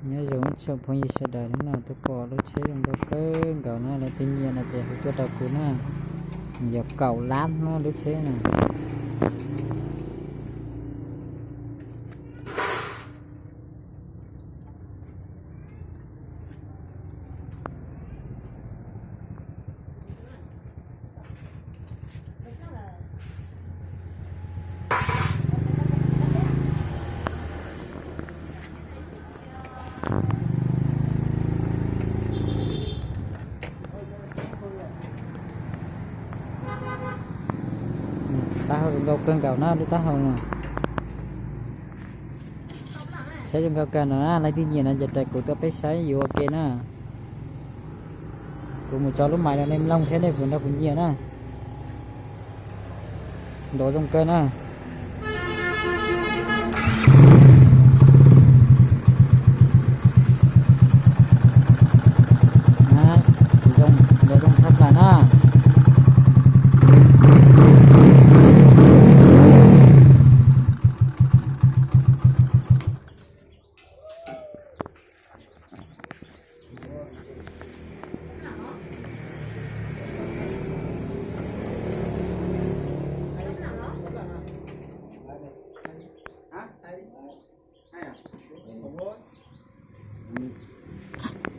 Nyob zoo tsoom phooj ywg sawv daws, hnub no tuaj pom lub tsheb zoo nkauj kawg nkaus na, leej twg nyiam no ces hu tuaj rau kuv na. Yog kaum lab no lub tsheb na. Taub hau zoo nkauj kawg nkaus na, lub taub hau no. Saib zoo nkauj kawg no na, leej twg nyiam no ces raws kuv tuaj peb saib yuav ua ke na. Kuv mus tso lub mais rau nej mloog saib nej puas nrog kuv nyiam na. Ntov zoo kawg na. Ntov zoo tshaj plaws na.